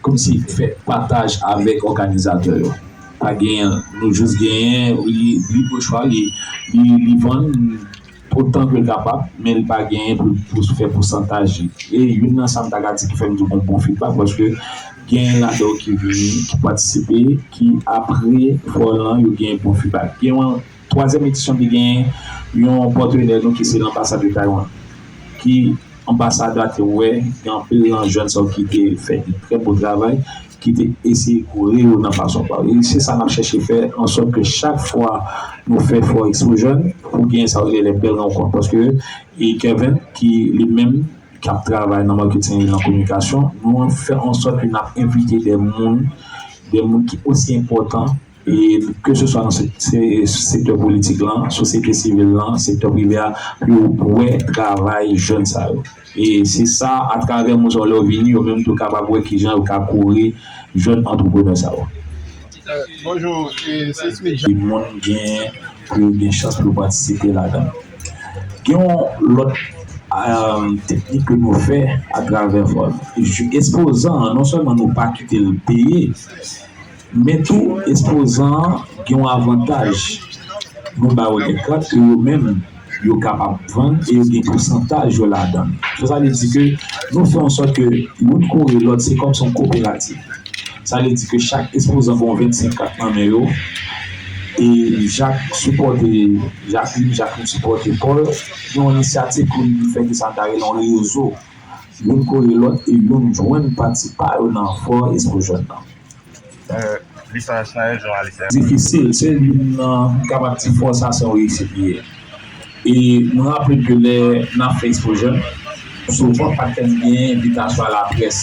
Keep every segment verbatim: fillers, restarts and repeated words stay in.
Moun se fè pataj avèk òganizatè yo. Pa genyen, nou jis genyen li libre chwa, li, li, li vann otan ke l kapab, men li pa genyen pou, pou fè pousantaj li. E youn nan sa m ta ka di ki fè m di gon bon feedback, paske genyen ladan yo ki vini, ki patisipe, ki apre fò lan, yo genyen bon feedback. Gen yon twazyèm edisyon ki genyen yon patnè nou ki se lanbasad de Taiwan, ki anbasadè a te wè, gen anpil nan jèn sa yo ki te fè de trè bon travay, ki te eseye kore yo nan fason pa yo. E se sa n ap chèche fè, ansòt ke chak fwa nou fè Fò Expo Jèn, pou gen sa yo rele bèl rankont. Paske e Kevin, ki li menm, k ap travay nan maketing e nan kominikasyon, nou fè ansòt ke n ap envite de moun, de moun ki osi enpòtan, e ke se swa nan se, se, sektè politik lan, sosyete sivil lan, sektè prive a, pou yo wè travay jèn sa yo. E se sa, atravè moun sa yo, lè yo vini, yo menm tou kapab wè kijan yo ka kore jèn antreprenè sa yo. Bonjou, e se Smith Jean. Moun gen pou yo gen chans pou yo patisipe ladan. Gen yon lòt um, teknik ke nou fè atravè fò. Espozan an, non sèlman nou pa kite l peye, men tou espozan an gen yon avantaj. Nou ba yo de kat ke yo menm yo kapab vann e yo gen pousantaj yo ladan. So sa vle di ke nou fè an sòt ke youn kore lòt, se kòm se yon koperativ. Sa vle di ke chak espozan gen yon vennsenk kat nan men yo. E Jak sipòte Jacqueline, Jacqueline sipòte Paul. Gen yon inisyativ pou nou fè ke sa ta rele yon rezo. Youn kore lòt e youn jwenn pati pa yo nan Fò Expo Jèn nan. Lisans nan yon jounalis. Difisil, se youn nan, m kapab di fò sa se yon reyisit li ye. E nou raple ke lè n ap fè Expo Jèn, souvan pa t janm gen envitasyon a laprès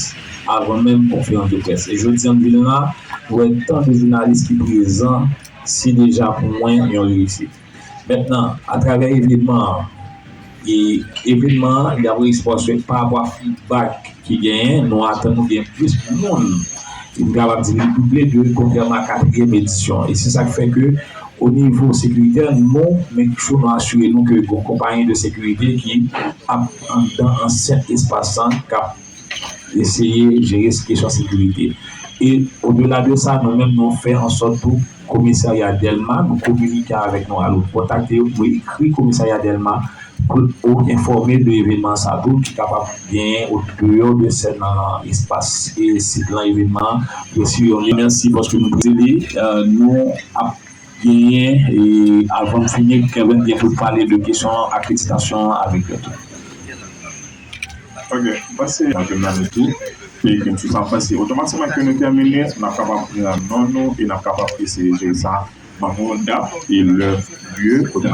avan menm konferans de près. E jodi a m vin la, m wè tan de jounalis ki prezan, se deja pou mwen yon reyisit. Mentnan, atravè evenman an, e evenman an, li ap responsab pa rapò a feedback ki genyen, nou atann nou gen plis moun, m kapab di li double de kontrèman a katriyèm edisyon. E se sa k fè ke o nivo sekirite, nou make sure nou asire nou ke gen yon konpayi de sekirite ki ap anndan ansent espas lan k ap eseye jere kesyon sekirite. E odela de sa, nou menm nou fè an sòt tou komisarya Dèlma, nou kominike avèk nou, alò kontakte yo, nou ekri komisarya Dèlma pou ou enfòme de evenman sa tou ki kapab genyen o deyò de sèn nan espas e sit lan evenman an. Yo si yon li mèsi paske nou prezide, nou ap genyen e avan m fini, Kevin gen pou l pale de kesyon akreditasyon an avèk yo tou. Ok, m panse nan jounalis tou, e ke m sou sa m panse otomatikman ke nou tèmine, n ap kapab pran non nou e n ap kapab eseye jere sa. Ban nou dat e lè, lye kote n ap